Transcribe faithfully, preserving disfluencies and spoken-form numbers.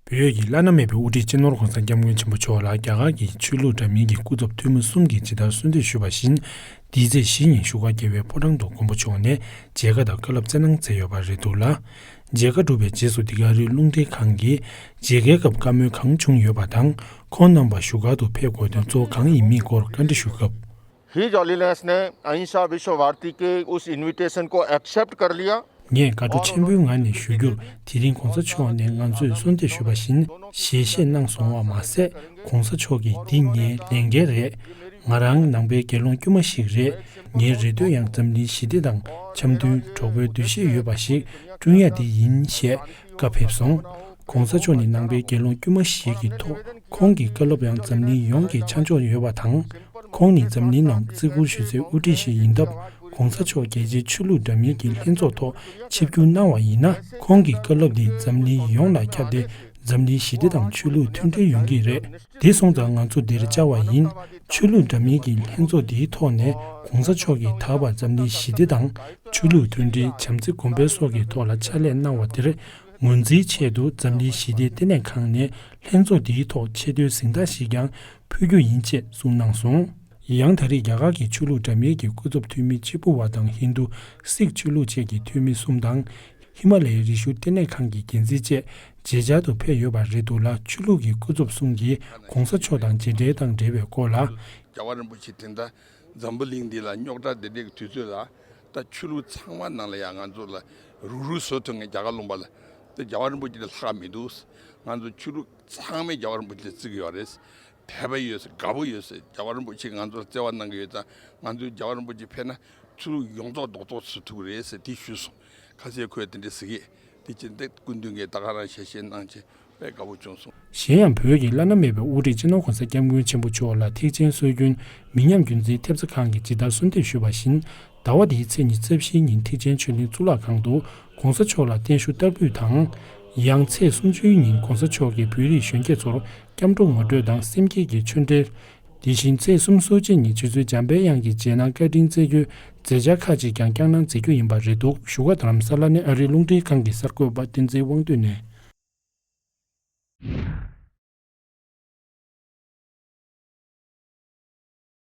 བོད་ཀྱི་བླ་ན་མེད་པའི་དབུ་ཁྲིད་སྤྱི་ནོར་༸གོང་ས་༸སྐྱབས་མགོན་ཆེན་པོ་མཆོག་ལ་རྒྱ་གར་གྱི་ཆོས་ལུགས་འདྲ་མིན་གྱི་སྐུ་ཚབ་འཐུས་མི་གསུམ་གྱིས་ཇི་ལྟར་གསོལ་འདེབས་ཞུས་པ་བཞིན། འདིའི་ཚེས་བཞི་ཉིན་བཞུགས་སྒར་རྒྱལ་བའི་ཕོ་བྲང་དུ་མགོན་པོ་མཆོག་ནས་མཇལ་ཁ་དང་བཀའ་སློབ་སྩལ་གནང་མཛད་ཡོད་པ་རེད་འདུག་ལ། མཇལ་ཁ་གྲུབ་པའི་རྗེས་སུ་འདི་ག་རི་རླུང་འཕྲིན་ཁང་གིས་མཇལ་ཁའི་སྐབས་བཀའ་མོལ་གང་བྱུང་ཡོད་པ་དང་། ཁོང་རྣམ་པ་བཞུགས་སྒར་དུ་ཕེབས་དགོས་དོན་གཙོ་བོ་གང་ཡིན་མིན་སྐོར་བཀའ་འདྲི་ཞུ་སྐབས། हीज हॉलीनेस ने अहिंसा विश्व भारती के उस इनविटेशन को एक्सेप्ट कर लिया। ངས་དགའ་སྤྲོ་ཆེན་པོའི་ངང་ནས་ཞུ་རྒྱུར། དེ་རིང་གོང་ས་མཆོག་ནས་ང་ཚོས་གསོལ་འདེབས་ཞུས་པ་བཞིན་ཞལ་བཞེས་གནང་སོང་བ་མ་ཟད། གོང་ས་མཆོག་གིས་འདི་ངའི་ལས་འགན་རེད། ང་རང་ནང་པའི་དགེ་སློང་དཀྱུས་མ་ཞིག་རེད། ངའི་རེ་འདོད་ཡང་འཛམ་གླིང་ཞི་བདེ་དང་འཆམ་མཐུན་གྲོགས་པོའི་འདུ་ཤེས་ཡོད་པ་ཞིག་བསྐྲུན་ཡ་དེ་ཡིན་ཞེས་བཀའ་ཕེབས་སོང་། གོང་ས་མཆོག་ནི་ནང་པའི་དགེ་སློང་དཀྱུས་མ་ཞིག་གི་ཐོག་ཁོང་གི་བཀའ་སློབ་ཡང་འཛམ་གླིང་ཡོངས་ཀྱི་ཆ་འཇོག་ཡོད་པ་དང་། ཁོང་ནི་འཛམ་གླིང་ནང་བརྩི་བཀུར་ཞུ་སའི་དབུ་ཁྲིད་ཞིག་ཡིན་སྟབས། གོང་ས་མཆོག་རྒྱལ་སྤྱིའི་ཆོས་ལུགས་འདྲ་མིན་གྱི་ལྷན་ཚོགས་ཐོག་ཆིབས་བསྒྱུར་གནང་བ་ཡིན་ན། ཁོང་གི་བཀའ་སློབ་འདི་འཛམ་གླིང་ཡོངས་ལ་ཁྱབ་སྟེ། འཛམ་གླིང་ཞི་བདེ་དང་ཆོས་ལུགས་མཐུན་སྒྲིལ་ཡོང་གི་རེད། དེ་སོང་ཙང་ང་ཚོ་འདིར་བཅར་བ་ཡིན། ཆོས་ལུགས་འདྲ་མིན་གྱི་ལྷན་ཚོགས་འདིའི་ཐོག་ནས་གོང་ས་མཆོག་གིས་ད་བར་འཛམ་གླིང་ཞི་བདེ་དང་ཆོས་ལུགས་མཐུན་སྒྲིལ། བྱམས་བརྩེ་གོང་འཕེལ་སོགས་ཀྱི་ཐོག་ལ་ཕྱག་ལས་གནང་བ་དེར་ངོས་འཛིན་ཆེད་དུ། འཛམ་གླིང་ཞི་བདེའི་ལྟེ་གནས་ཁང་ནས་ལྷན་ཚོགས་འདིའི་ཐོག་ཆེ་མཐོའི་གཟེངས་རྟགས་ཤིག་ཀྱང་ཕུལ་རྒྱུ་ཡིན་ཅེས་གསུངས་གནང་སོང་། ཡང་ད་རེས་རྒྱ་གར་གྱི་ཆོས་ལུགས་འདྲ་མིན་གྱི་སྐུ་ཚབ་འཐུས་མི་གཅིག་པུ་བ་དང་ཧིན་རྡུ། སིག་ཆོས་ལུགས་བཅས་ཀྱི་འཐུས་མི་གསུམ་དང་། ཧི་མ་ལ་ཡའི་རི་ཤུལ་ལྟེ་གནས་ཁང་གི་འགན་འཛིན་བཅས་མཇལ་བཅར་དུ་ཕེབས་ཡོད་པ་རེད་འདུག་ལ། ཆོས་ལུགས་ཀྱི་སྐུ་ཚབ་གསུམ་གྱིས་གོང་ས་མཆོག་དང་མཇལ་འཕྲད་དང་འབྲེལ་བའི་སྐོར་ལ། རྒྱལ་བ་རིན་པོ་ཆེ་དེ་འདྲ་འཛམ་བུ་གླིང་འདི་ལ་རྙོག་དྲ་འདི་འདྲའི་དུས་ཚོད་ལ། ད་ཆོས་ལུགས་ཚང་མ་ནང་ལ་ཡང་ང་ཚོ་ལ་རུག་རུག་བཟོ་ཐུབ་མཁན་རྒྱ་གར་ལུང་པ་ལ། ད་རྒྱལ་བ་རིན་པོ་ཆེ་ལས་ལྷག་མི་འདུག་ང་ཚོ་ཆོས་ལུགས་ཚང་མས་རྒྱལ་བ་རིན་པོ་ཆེ་ལ་བརྩི་གི་ཡོད་རེད། དད་པ་ཡོད་ཟེར། དགའ་པོ་ཡོད་ཟེར། རྒྱལ་བ་རིན་པོ་ཆེས་ང་ཚོར་བརྩེ་བ་གནང་གི་ཡོད་ཙང་། ང་ཚོས་རྒྱལ་བ་རིན་པོ་ཆེ་ཕེབས་ན་ཆོས་ལུགས་ཡོངས་རྫོགས་རྡོག་རྡོག་བཟོ་ཐུབ་ཀྱི་རེད་ཟེར་དེ་ཞུས་སོང་། ཁ་སང་ཁོས་དེ་འདྲ་ཟེར་གི། དེ་བྱས་ཏེ་སྐུ་མདུན་གྱིས་ད་ག་རང་ཞལ་བཞེས་གནང་བྱས་དཔེ་དགའ་པོ་བྱུང་སོང་། གཞན་ཡང་། བོད་ཀྱི་བླ་ན་མེད་པའི་དབུ་ཁྲིད་སྤྱི་ནོར་༸གོང་ས་༸སྐྱབས་མགོན་ཆེན་པོ་མཆོག་ལ་ཐེག་ཆེན་སྲོལ་རྒྱུན་མི་ཉམས་རྒྱུན་འཛིན་ཐེབས་རྩ་ཁང་གིས་ཇི་ལྟར་གསོལ་འདེབས་ཞུས་པ་བཞིན། ཟླ་བ་འདིའི་ཚེས་ཉི་ཤུ་རྩ་བཞིའི་ཉིན་ཐེག་ཆེན་ཆོས་གླིང་གཙུག་ལག་ཁང་དུ་གོང་ས་མཆོག་ལ་བརྟན་བཞུགས་བསྟར་འབུལ་དང་། ཡང་ཚེས་སུམ་ཅུའི་ཉིན་གོང་ས་མཆོག་གིས་བོད་རིགས་གཞོན་སྐྱེས་ཚོར་སྐྱབས་འགྲོ་ངོ་སྤྲོད་དང་སེམས་བསྐྱེད་ཀྱི་ཆོས་འབྲེལ། དེ་བཞིན་ཚེས་སུམ་ཅུ་སོ་གཅིག་ཉིན་ཆུ་ཚོད་འཇམ་དཔལ་དབྱངས་ཀྱི་རྗེས་གནང་བཀའ་དྲིན་སྩལ་རྒྱུའི་མཛད་འཆར་ཁག་ཅིག་ཀྱང་བསྐྱངས་གནང་མཛད་རྒྱུ་ཡིན་པ་རེད་འདུག་བཞུགས་སྒར་རྡ་རམ་ས་ལ་ནས་ཨ་རིའི་རླུང་འཕྲིན་ཁང་གི་གསར་འགོད་པ་བསྟན་འཛིན་དབང་འདུས་ནས།